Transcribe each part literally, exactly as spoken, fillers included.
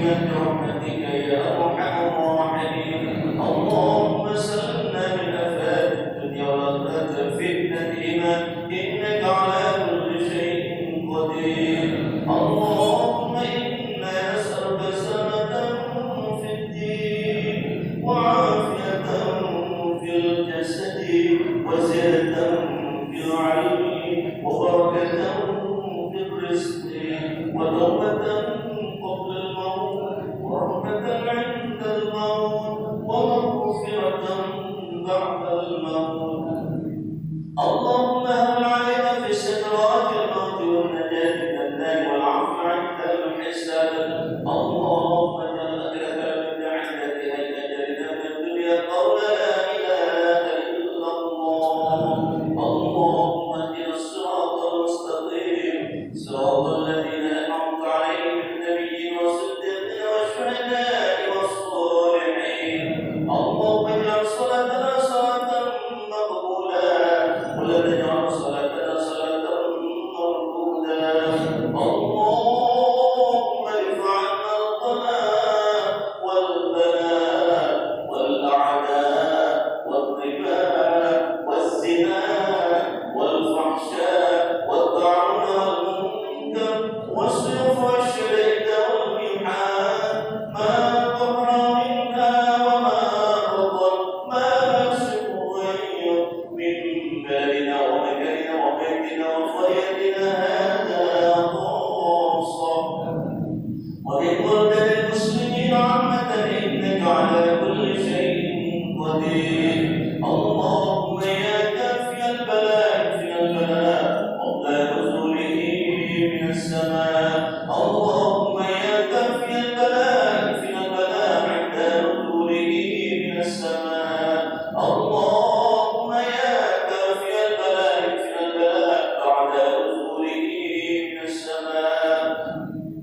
برحمتك يا أرحم الراحمين. اللهم سلمنا من آفات الدنيا والآخرة وفتنتهما، إنك على كل شيء قدير. اللهم إنا نسألك سلامة في الدين، وعافية في الجسد، وزيادة في العلم، وبركة في الرزق، وتوبة قبل الموت، ورحمة عند الموت، ومغفرة بعد الموت. اللهم هون علينا في سكرات الموت والنجاة من النار والعفو عند الحساب. اللهم اجعل آخر كلامنا عند انتهاء أجلنا من الدنيا قول لا إله إلا الله. اللهم اهدنا الصراط المستقيم، صراط الذين أنعمت عليهم من النبيين والصديقين والشهداء والصالحين. اللهم اجعل صلاتنا صلاة مقبولة، ولا تجعل صلاتنا صلاة مردودة. اللهم ارفع عنا الغلا والبلاء والأعداء والربا والزنا والفحشاء والطاعون والمنكر والسيوف والشدائد والمحال ما ظهر منها وما بطن، ما نقصد غير من بلدنا ومكاننا وبيتنا وقريتنا هذا خاصة، ومن بلدان المسلمين عامة، إنك على كل شيء قدير. اللهم يا كافي البلاء اكفنا البلاء قبل نزوله من السماء. اللهم يا كافي البلاء اكفنا البلاء عند نزوله من السماء. اللهم يا كافي البلاء اكفنا البلاء بعد نزوله من السماء.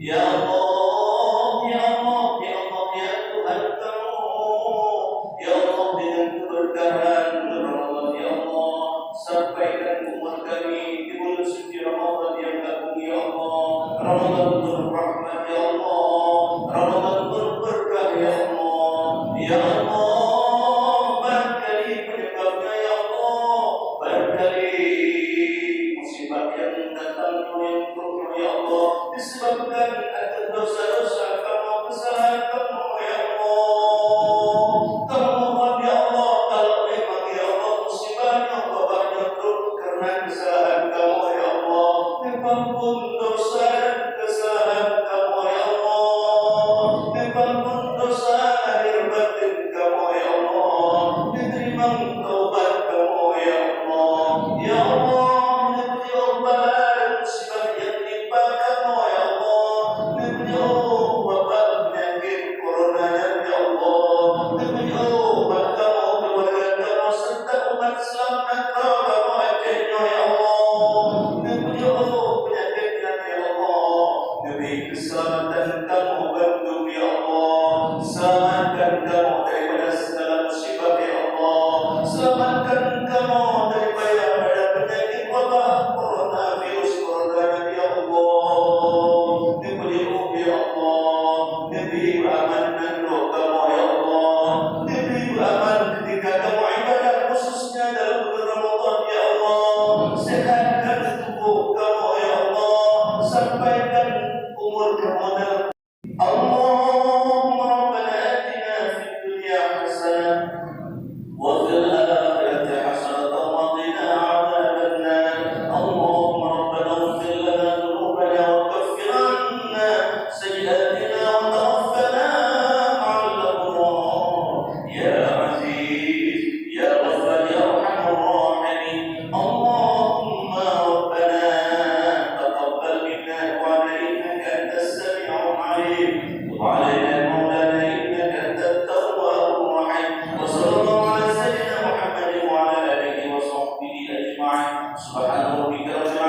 Ya Allah, ya Allah, ya Allah, ya Tuhan kamoe, ya Allah, dengan keberkahan bulan Ramadan, ya Allah, sampaikan umur kami di bulan suci Ramadan yang agung, ya Allah. Ramadan penuh rahmat, ya Allah. Ramadan penuh berkah, ya Allah. Ya Allah, barangkali penyebabnya, ya Allah, barangkali musibah yang datang, yang turun, ya Allah, disebabkan atas dosa-dosa kamoe, kesalahan kamoe, ya Allah. Kamoe mohon, ya Allah, kalau memang, ya Allah, musibah nyoe, wabah nyoe trok karena kesalahan kamoe, ya Allah, neuampôn dosa dan kesalahan kamoe, ya Allah. Neuampôn dosa lahir batin kamoe, ya Allah. Neuteurimong taubat kamoe, ya Allah. Ya Allah, neupeujiôh bala dan musibah nyang menimpa kamoe, ya Allah. Neupeujiôh wabah peunyakét corona nyan, ya Allah. Neupeujiôh bak kamoe, keuluwarga kamoe, serta umat Islam dan kamoe Aceh nyoe, ya Allah. Neupeujiôh peunyakét nyan, ya Allah. Neubri keuseulamatan kamoe bandum, ya Allah. Selamatkan kamoe daripada segala musibah, ya Allah. Selamatkan kamoe daripada, daripada penyakit wabah coronavirus corona nyan, ya Allah. Neupeujiôh, ya Allah. Neubri beuaman nanggroe kamoe, ya Allah. Neubri beuaman ketika kamoe ibadah, khususnya dalam bulan Ramadan, ya Allah. Sehatkan tubuh kamoe, ya Allah. Sampaikan umur kamoe dalam. اللهم ربنا آتنا في الدنيا حسنة وفي الآخرة حسنة وقنا عذاب النار. اللهم ربنا اغفر لنا ذنوبنا وكفر عنا سيئاتنا وتوفنا مع الأبرار. يا عزيز يا غفار يا أرحم الراحمين. اللهم ربنا تقبل منا دعاءنا إنك أنت السميع العليم. تب علينا يا مولانا إنك أنت التواب الرحيم. وصلى الله على سيدنا محمد وعلى آله وصحبه أجمعين. سبحان ربك رب